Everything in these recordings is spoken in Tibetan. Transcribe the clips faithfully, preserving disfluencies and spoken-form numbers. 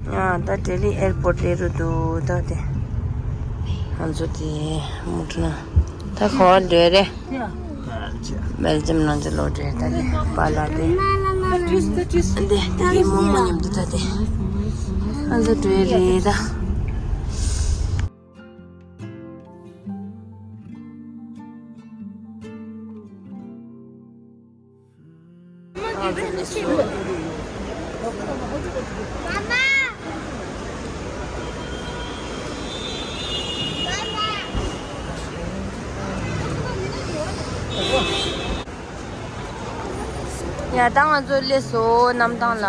ཡང་ད་ལྡི་ལི་ཨེར་པོར་ཊི་སླེབས་རུ་འདུག་ད་དེ། ང་ཚོ་དེ་མུ་ཁྲུ་ན། ད་ག་པར་འགྲོ་རེད། སྦེལ་ཇམ་ནང་ཚོ་ལོག་འགྲོ་རེད། ད་དེ་པཱ་ལགས་དེ། འདི་ད་དེ་རྨོ་མོ་མཉམ་དུ་ད་དེ། ང་ཚོ་འགྲོ་རེད་ད། ཡ་ད་ང་ཚོ་སླེབས་སོང་གནམ་ཐང་ལ།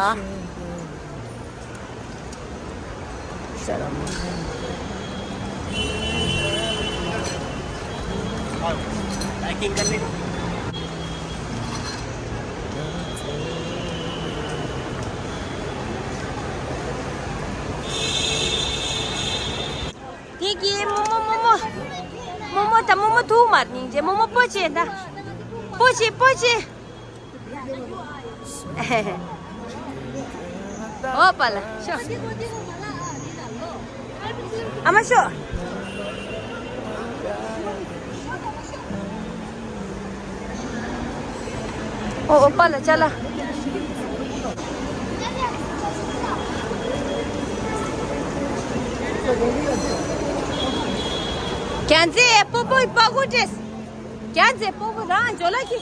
དེ་གི་རྨོ་མོ་རྨོ་མོ། རྨོ་མོ་ད་རྨོ་མོ་ཐུག་མ་རྙིང་རྗེ་རྨོ་མོ་པོ་ཆེ་ད། པོ་ཆེ་པོ་ཆེ། ཨོ་པཱ་ལགས་ཤོག་ཨ་མ་ཤོག་ཨོ་ཨོ་པཱ་ལགས་ཅ་ལག་རྒྱལ་མཚན་སྤོ་བོ་ཡི་པ་གོ་ཏྲེས། རྒྱལ་མཚན་སྤོ་བོ་རང་འཇོ་ལ་ཁྱི།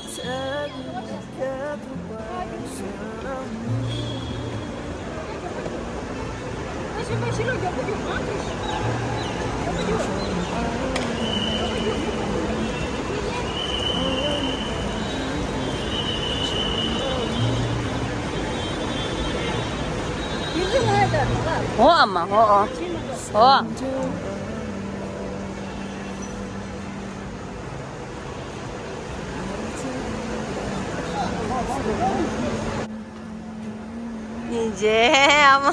ཧོ་ཨ་མ་ཧོ་ཨོ་ཧོ། ཡིན་རྗེས་ཨ་མ།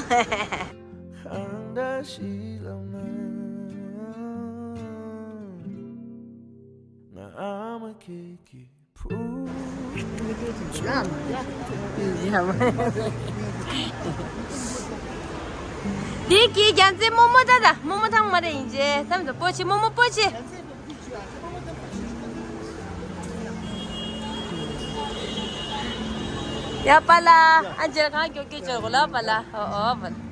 དེ་གི་རྒྱལ་མཚན་རྨོ་མོ་ད་ད་རྨོ་མོ་ཐང་མ་རེད་ཡིན་རྗེས་བསམ་དུ་པོ་ཆེ་རྨོ་མོ་པོ་ཆེ། ཡ་པཱ་ལགས་ཨ་མཇལ་ཁང་མགྱོགས་མགྱོགས་འབྱོར་གོ་ལ་པཱ་ལགས། ཨོ་ཨོ་པཱ་ལགས།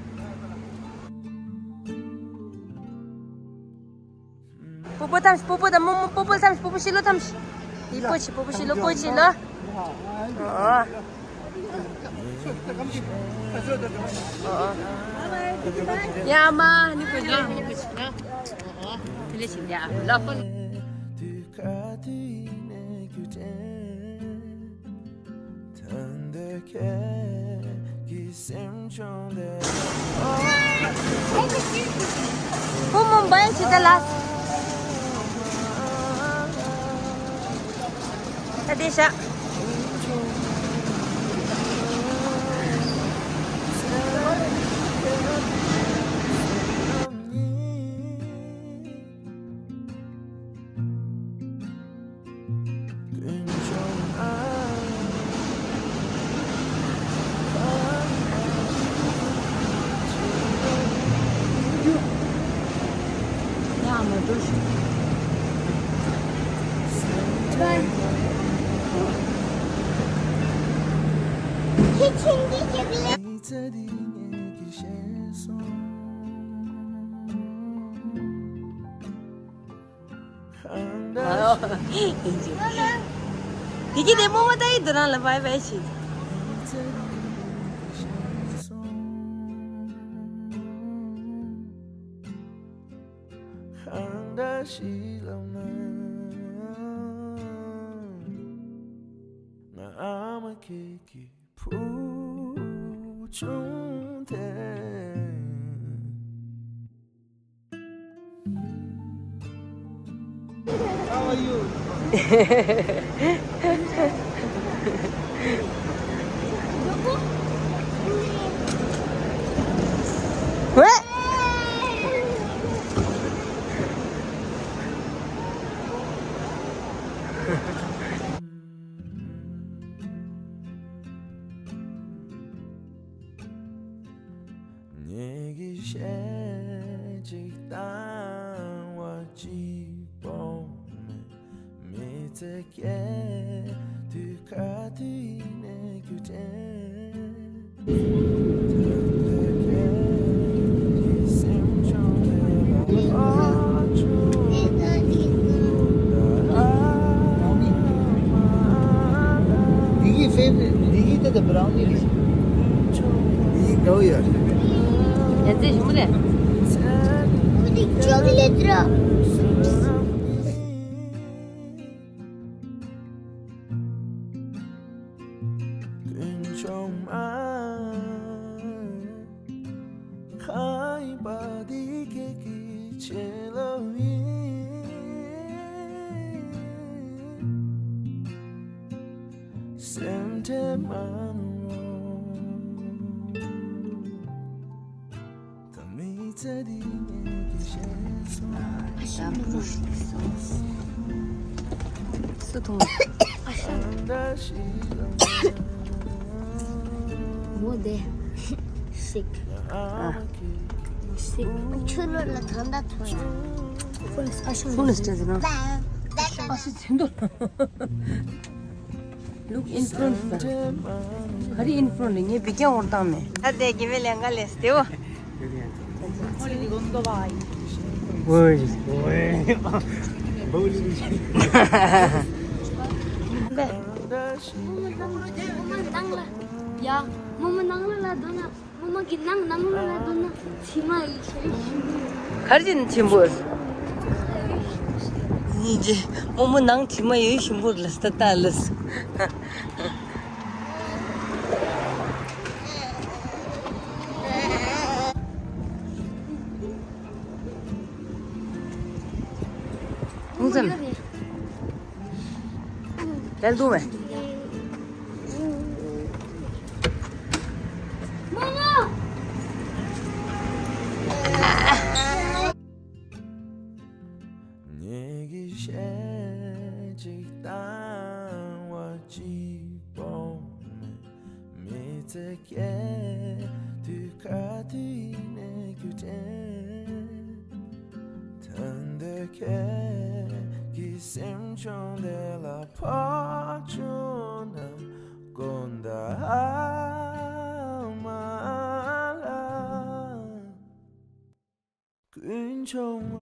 སྤོ་བོ་ཐམས་ཤི་སྤོ་བོ་དང་རྨོ་མོ་སྤོ་བོ་ཐམས་ཤི་སྤོ་བོ་ཤི་ལོ་ཐམས་ཤི། དེ་པོ་ཆེ་སྤོ་བོ་ཤི་ལོ་པོ་ཆེ་ལོ། ཨོ་ཨོ། ཡ་མ་ནི་པོ་ལ་མོ་པོ་ཆེ་ལ། ཨོ་ཨོ། དེ་ལས་ཤིང་རྒྱ་ལ་པོ་ལ། བུ་མོ་འབའ་ཞིག་ད་ལ། ད་དེ་ཤ། དེ་གི་དེ་རྨོ་མོ་ད་ཡི་དུ་རང་ལ་བའི་བའི་བྱེད། གི་ཞལ་གཅིག་བཏང་བ་གཅིག་པོ་མེད། མི་ཚེ་སྐྱེལ་དུས་ག་དུས་ནས་རྒྱུ་དྲན། འདི་གི་ཕེབས་འདི་གི་ད་ད་བྷ་རའུ་ནི་རེད། འདི་གི་གའུ་ཡོད། ཡ་ཙེ་ཞིམ་པོ་རེད། ཁོ་འདི་ཅོག་ལེ་ཊི་ར། དཀོན་མཆོག་མ། ཁ་ཡི་པ་འདི་ཁྱེད་ཀྱི་ཆེད་ལ་ཡིན། སེམས་ཁྲལ་མ་གནང་། ད་མི་ཚེ་འདི་ངས་ཀྱིས་ཤེས་སོང་། སུ་འཐུང་། མོ་དེ་ཤིག་ཨ་ཤིག་ཆུ་ལོ་ལ་ཐང་ད་ཐོ་ཡ། ཕུ་ནི་སྐྱེ་ཟེར་ན། ཨ་ཤི་ཚིན་དོ། Look in front, sir. ག་རེ་in front ལ་ངས་བི་ཀྱང་འོར་བཏང་མེད། ད་དེ་དགེ་བའི་ལས་འགའ་ལས་སྟེའོ། ཡ། མོ་མོ་ནང་ལ་ལ་འདོན་ན། མོ་མོ་གི་ནང་ནང་ལ་ལ་འདོན་ན་མཆི་མ་ཡིས་ཤིང་། གར་གྱི་ཆེན་པོ། ཡིན་གྱི། མོ་མོ་ནང་མཆི་མ་ཡོད་ཞིམ་པོ་ལ་སྟ་ལ་སི། ངུ་ཙམ། དལ་འདུག་བས། ངེད་ཀྱི་ཞལ་གཅིག་བཏང་བ་གཅིག་པོ་མེད། མི་ཚེ་སྐྱེལ་དུས་ག་དུས་ནས་རྒྱུ་དྲན། ད་འདོད་ཁྱེད་ཀྱི་སེམས་བྱུང་དེ་ལ་ཕོག་བྱུང་ན་དགོངས་དག་ཨ་མ་ལགས། དཀོན་མཆོག་མ།